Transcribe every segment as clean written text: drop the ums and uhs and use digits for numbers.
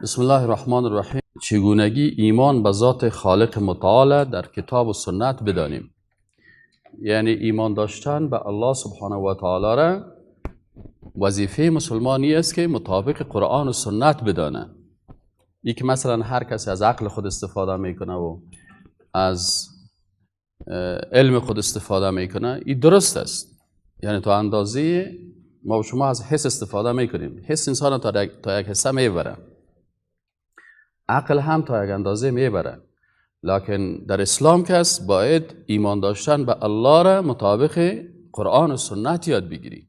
بسم الله الرحمن الرحیم. چگونگی ایمان به ذات خالق متعال در کتاب و سنت بدانیم؟ یعنی ایمان داشتن به الله سبحانه و تعالی را وظیفه مسلمانی است که مطابق قرآن و سنت بدانه. ای که مثلا هر کسی از عقل خود استفاده میکنه و از علم خود استفاده میکنه، این درست است. یعنی تا اندازه ما و شما از حس استفاده میکنیم، حس انسان تا یک حسه میبره، عقل هم تا یک اندازه میبره، لکن در اسلام کس باید ایمان داشتن به الله را مطابق قرآن و سنت یاد بگیری.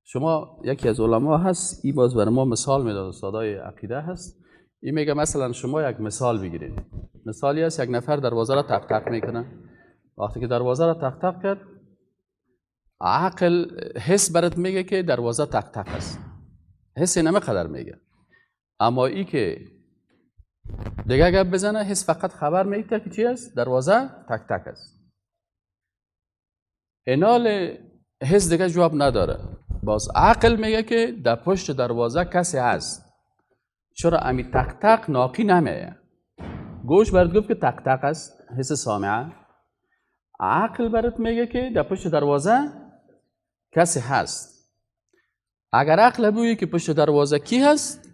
شما یکی از علما هست، ای باز برای ما مثال میداد، استادای عقیده هست، این میگه مثلا شما یک مثال بگیرید. مثالی است، یک نفر دروازه را تق تق میکنه. وقتی که دروازه را تق تق کرد، عقل حس برات میگه که دروازه تق تق است، حس نمی قدر میگه. اما ای که دیگه گپ بزنه، حس فقط خبر میده که چی است؟ دروازه تک تک است. اینال حس دیگه جواب نداره. باز عقل میگه که در پشت دروازه کسی هست. چرا امی تک تک ناقی نمیه؟ گوش برات گفت که تک تک است، حس سامعه. عقل برات میگه که در پشت دروازه کسی هست. اگر عقل بگه که پشت دروازه کی هست،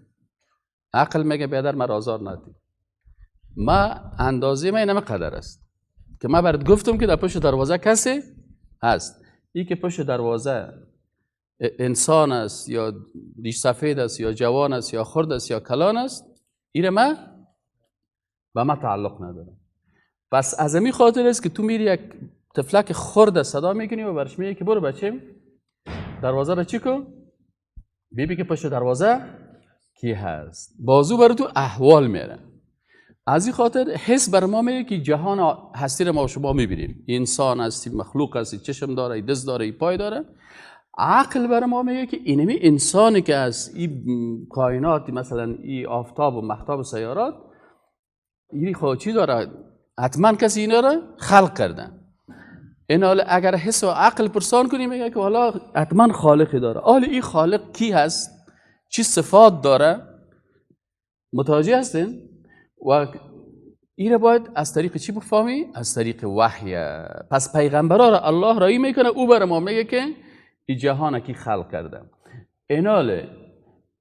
عقل میگه بیادر مرا آزار ندی، ما اندازه ما اینم قدر است که ما برات گفتم که در پشت دروازه کسی هست. ای که پشت دروازه انسان است یا ریش سفید است یا جوان است یا خرد است یا کلان است، ایره ما به ما تعلق نداره. پس از این خاطر است که تو میری یک طفلک خرد صدا میکنی و برش میگی که برو بچیم دروازه را چی کن، بیبی که پشت دروازه کی هست. بازو بر تو احوال میره. از این خاطر حس بر ما میگه که جهان هستی را ما شما میبینیم، انسان هستی، مخلوق هستی، چشم داره، دست داره، پای داره. عقل بر ما میگه که اینمی انسانی که از این کائنات، مثلا این آفتاب و مهتاب و سیارات، این خود چی داره، حتما کسی اینا را خلق کرده. این حال اگر حس و عقل پرسان کنیم، میگه که حالا حتما خالقی داره. حالا این خالق کی هست، چی صفات داره، متوجه هستین؟ و این را باید از طریق چی بفهمی؟ از طریق وحی. پس پیغمبرا را الله رایی میکنه، او بر ما میگه که این جهان کی خلق کرده. اینال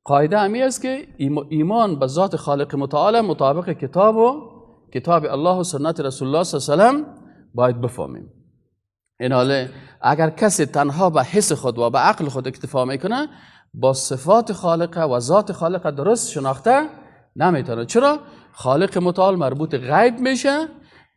قاعده همی است که ایمان به ذات خالق متعال مطابق کتاب و کتاب الله و سنت رسول الله صلی الله علیه و سلم باید بفهمیم. اینال اگر کسی تنها به حس خود و به عقل خود اکتفا میکنه، با صفات خالق و ذات خالق درست شناخته نمیتونه. چرا؟ خالق متعال مربوط غیب میشه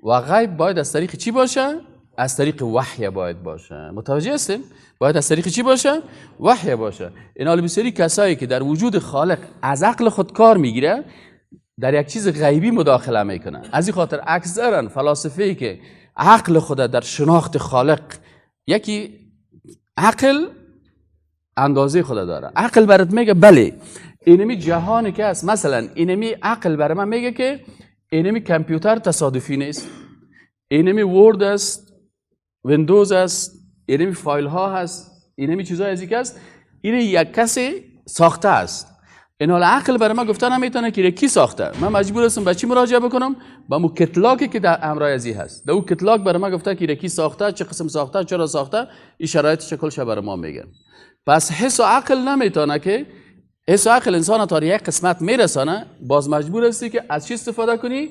و غیب باید از طریق چی باشه؟ از طریق وحی باید باشه. متوجه هستیم؟ باید از طریق چی باشه؟ وحی باشه. این حال بسیاری کسایی که در وجود خالق از عقل خود کار میگیره، در یک چیز غیبی مداخله میکنه. از این خاطر اکثرا فلاسفه‌ای که عقل خود در شناخت خالق، یکی عقل اندازه خود داره، عقل برات میگه بله اینمی جهانی که هست، مثلا اینمی عقل برای من میگه که اینمی کامپیوتر تصادفی نیست، اینمی Word است، ویندوز است، اینمی فایل ها هست، اینمی چیزای از این است، این یک کسی ساخته است. این حال عقل برای من گفته نمیتونه که کی ساخته. من مجبور هستم به چی مراجعه بکنم؟ به مو کتلاکی که در امرای ازی هست. در او کتلاک برای من گفته که کی ساخته، چه قسم ساخته، چرا ساخته، این شرایط شکلش برای ما میگه. پس حس و عقل نمیتونه که حس و عقل انسان تا یک قسمت میرسانه، باز مجبور هستی که از چی استفاده کنی؟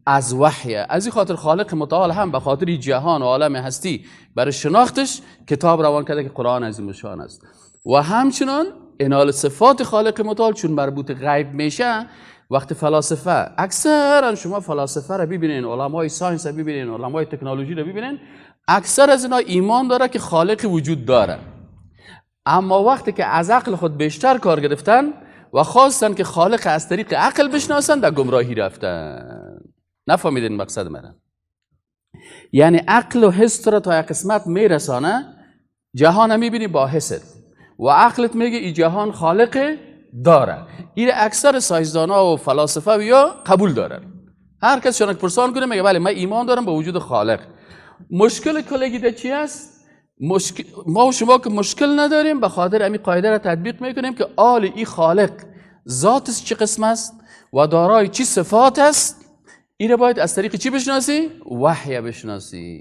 از وحی. از این خاطر خالق متعال هم به خاطر جهان و عالم هستی برای شناختش کتاب روان کرده که قرآن عظیم الشان است. و همچنان انال صفات خالق متعال چون مربوط غیب میشه، وقت فلاسفه، اکثرا شما فلاسفه را ببینین، علمای science را ببینین، علمای تکنولوژی را ببینین، اکثر از اینا ایمان داره که خالق وجود داره. اما وقتی که از عقل خود بیشتر کار گرفتن و خواستن که خالق از طریق عقل بشناسن، در گمراهی رفتن. نفهمیدین مقصد منه؟ یعنی عقل و حس را تا یک قسمت میرسانه، جهان میبینی با حست و عقلت میگه این جهان خالق داره. این اکثر ساینسدانا و فلاسفه و یا قبول دارن. هر کس شنک پرسان کنه میگه بله من ایمان دارم به وجود خالق. مشکل کلگی ده چی است؟ ما و شما که مشکل نداریم، به خاطر همین قاعده را تطبیق میکنیم که آل ای خالق ذاتش چه قسم است و دارای چی صفات است، این باید از طریق چی بشناسی؟ وحی بشناسی.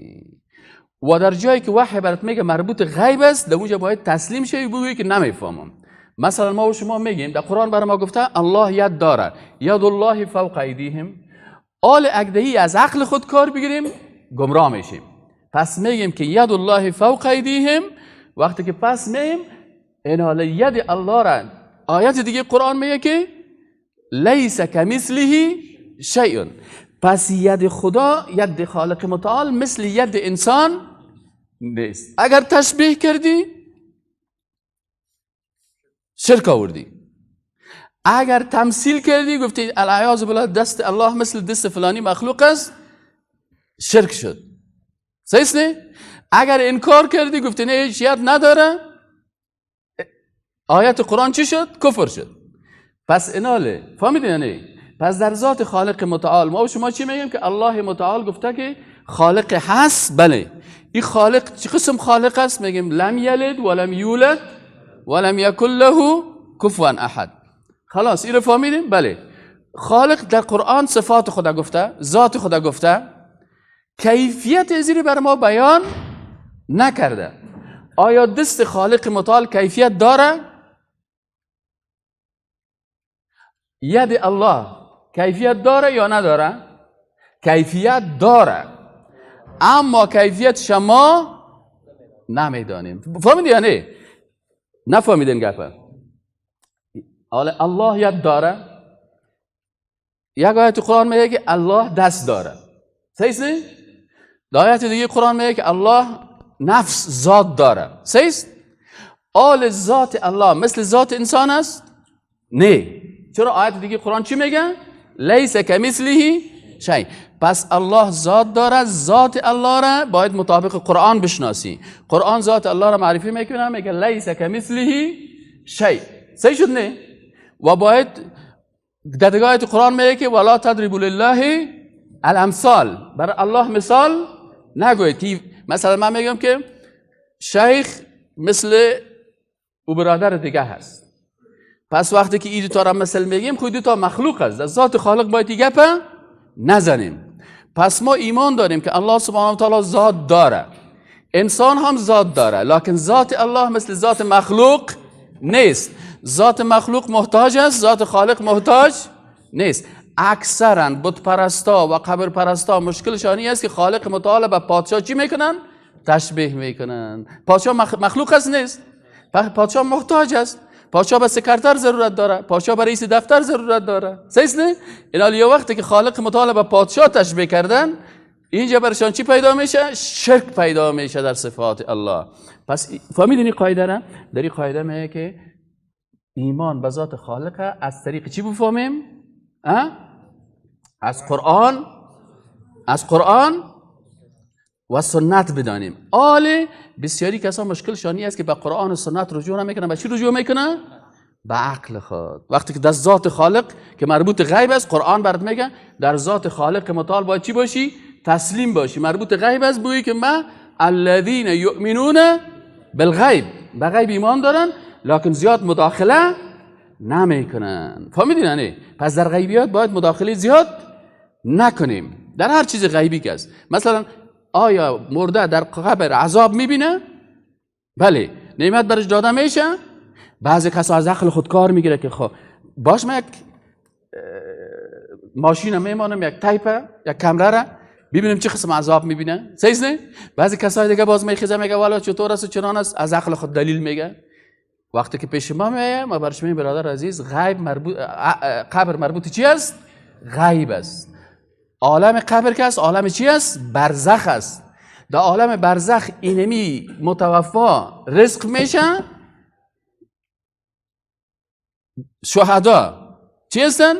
و در جایی که وحی برات میگه مربوط غیب است، در اونجا باید تسلیم شوی، بگویی که نمیفهمم. مثلا ما و شما میگیم در قرآن برای ما گفته الله ید داره، ید الله فوق ایدیهم. آل اگدهی از عقل خود کار بگیریم گمراه میشیم. پس میگیم که ید الله فوق ایدیهم، وقتی که پس میگیم این حال ید الله را، آیت دیگه قرآن میگه که لیس کمثله شیء. پس ید خدا، ید خالق متعال مثل ید انسان نیست. اگر تشبیه کردی شرک آوردی، اگر تمثیل کردی گفتی العیاذ بالله دست الله مثل دست فلانی مخلوق است، شرک شد. صحیح نه؟ اگر انکار کردی گفتی نه هیچ ید نداره، آیت قرآن چی شد؟ کفر شد. پس اناله فهمیدین نه؟ پس در ذات خالق متعال ما و شما چی میگیم؟ که الله متعال گفته که خالق هست. بله، این خالق چه قسم خالق است؟ میگیم لم یلد ولم یولد ولم یکن له کفوا احد. خلاص این رو فهمیدیم؟ بله، خالق در قرآن صفات خدا گفته، ذات خدا گفته، کیفیت زیر بر ما بیان نکرده. آیا دست خالق متعال کیفیت داره؟ ید الله کیفیت داره یا نداره؟ کیفیت داره، اما کیفیت شما نمیدانیم. فهمیدی یا نه؟ نفهمیدین گپه. حالا الله ید داره، یک آیت قرآن میگه که الله دست داره، صحیح است؟ آیت دیگه قرآن میگه که الله نفس ذات داره، صحیح است؟ آل ذات الله مثل ذات انسان است؟ نه. چرا آیت دیگه قرآن چی میگه؟ لیس کمثله شیء. پس الله ذات داره، ذات الله را باید مطابق قرآن بشناسی. قرآن ذات الله را معرفی میکنه، میگه لیس کمثله شیء، صحیح شد نه؟ و باید در دیگه آیت قرآن میگه که ولا تضربوا لله الامثال، برای الله مثال نگوید. مثلا من میگم که شیخ مثل او برادر دیگه هست، پس وقتی که این دو تا را مثل میگیم خود دو تا مخلوق است، از ذات خالق باید دیگه نزنیم. پس ما ایمان داریم که الله سبحانه و تعالی ذات داره، انسان هم ذات داره، لکن ذات الله مثل ذات مخلوق نیست. ذات مخلوق محتاج است، ذات خالق محتاج نیست. اکثرا بت پرستا و قبر پرستا مشکلشان این است که خالق متعال به پادشاه چی میکنن؟ تشبیه میکنن. پادشاه مخلوق است نیست، پادشاه محتاج است، پادشاه به سکرتر ضرورت داره، پادشاه به رئیس دفتر ضرورت داره، صحیح نه؟ این یه وقتی که خالق متعال به پادشاه تشبیه کردن، اینجا برشان چی پیدا میشه؟ شرک پیدا میشه در صفات الله. پس فهمیدین این قاعده را؟ در این قاعده میگه که ایمان به ذات خالق از طریق چی بفهمیم؟ از قرآن، از قرآن و سنت بدانیم. آله بسیاری کسا مشکل شانی است که به قرآن و سنت رجوع نمیکنن. به چی رجوع میکنن؟ به عقل خود. وقتی که در ذات خالق که مربوط غیب است، قرآن برات میگه در ذات خالق متعال باید چی باشی؟ تسلیم باشی. مربوط غیب است، بگویی که ما الذین یؤمنون بالغیب، به غیب ایمان دارن لکن زیاد مداخله نمیکنن. فهمیدین نه؟ پس در غیبیات باید مداخله زیاد نکنیم در هر چیز غیبی که است. مثلا آیا مرده در قبر عذاب میبینه؟ بله. نعمت برش داده میشه؟ بعضی کسا از عقل خود کار میگیره که خب باش من یک ماشین میمانم، یک تایپه، یک کمره را ببینیم چه قسم عذاب میبینه. صحیح نه؟ بعضی کسای دیگه باز میخیزه میگه والا چطور است و چنان است، از عقل خود دلیل میگه. وقتی که پیش ما میایه ما برش میگیم برادر عزیز، غیب مربوط، قبر مربوط چی است؟ غیب است. عالم قبر که است عالم چی است؟ برزخ است. در عالم برزخ اینمی متوفا رزق میشه، شهدا چی هستن؟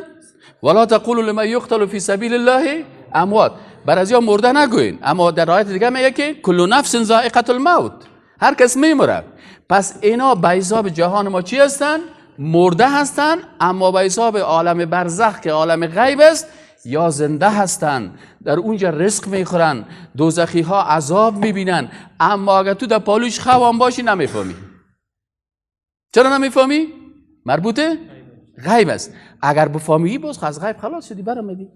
ولا تقولوا لمن یقتل فی سبیل الله اموات. بر از یا مرده نگوین. اما در آیت دیگه میگه که کل نفس ذائقه الموت، هر کس میمره. پس اینا به حساب جهان ما چی هستن؟ مرده هستن، اما به حساب عالم برزخ که عالم غیب است یا زنده هستن، در اونجا رزق میخورن، دوزخی ها عذاب میبینن. اما اگر تو در پالوش خوان باشی نمیفهمی. چرا نمیفهمی؟ مربوطه؟ غیب است. اگر بفهمی باز از غیب خلاص شدی، برآمدی.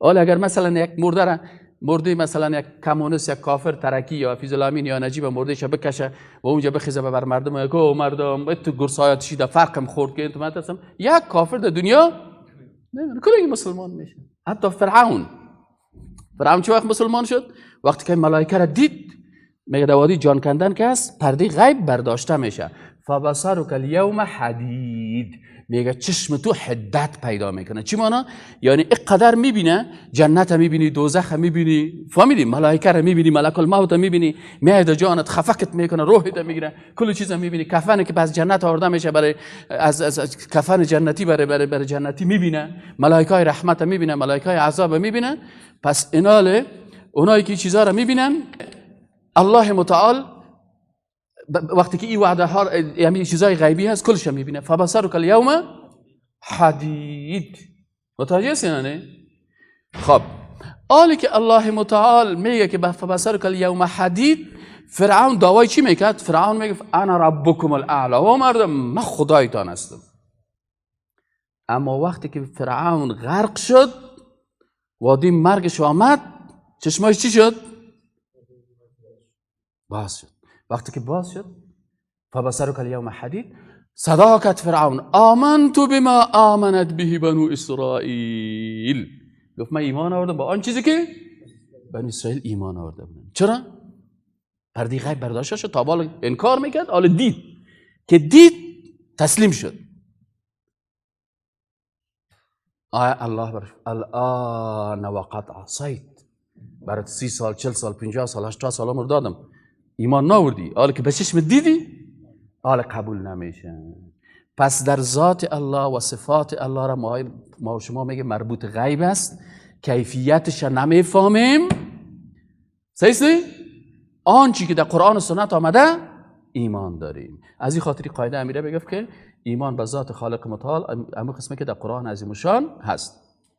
حالا اگر مثلا یک مرده را، مرده مثلا یک کمونیست، یک کافر ترکی یا حفیظ الامین یا نجیب مردهش بکشه و اونجا بخیزه بر مردم که او مردم تو گرسایات شیده فرقم خورد که تو من هستم، یک کافر در دنیا نمیدونه، کلی مسلمان میشه. حتی فرعون، فرعون چه وقت مسلمان شد؟ وقتی که ملائکه را دید، میگه در وادی جان کندن که هست پرده غیب برداشته میشه. فبصرک الیوم حدید، میگه چشم تو حدت پیدا میکنه. چی مانا؟ یعنی اینقدر میبینه، جنت میبینی، دوزخ میبینی، فهمیدی، ملائکه رو میبینی، ملک الموت میبینی، میاد جانت خفقت میکنه، روحت میگیره، کل چیز میبینی. کفن که پس جنت آورده میشه برای از کفن جنتی برای برای, برای جنتی میبینه، ملائکه های رحمت میبینه، ملائکه های عذاب میبینه. پس ایناله اونایی که چیزا رو میبینن، الله متعال وقتی که این وعده ها یعنی چیزای غیبی هست کلش میبینه. فبصرک الیوم حدید. متوجه هستی نه؟ خب حالی که الله متعال میگه که فبصرک الیوم حدید، فرعون دعوای چی میکرد؟ فرعون میگه انا ربکم الاعلی، و مردم من خدایتان هستم. اما وقتی که فرعون غرق شد، وادی مرگش آمد، چشماش چی شد؟ باز شد. وقتی که باز شد فبصرک الیوم حدید، صدا کرد فرعون آمنت بما آمنت به بنو اسرائیل. گفت من ایمان آوردم با آن چیزی که بنی اسرائیل ایمان آورده بودن. چرا؟ پرده غیب برداشته شد. تا بالا انکار میکرد، حالا دید که دید تسلیم شد. آیا الله برش الان وقد عصیت، برات 30 سال 40 سال 50 سال 80 سال عمر دادم، ایمان ناوردی، حالا که به چشم دیدی حالا قبول نمیشه. پس در ذات الله و صفات الله را ما و شما میگه مربوط غیب است، کیفیتش نمیفهمیم. صحیح؟ آنچه که در قرآن و سنت آمده ایمان داریم. از این خاطری قاعده امیره بگفت که ایمان به ذات خالق متعال امو قسمه که در قرآن عظیم الشان هست.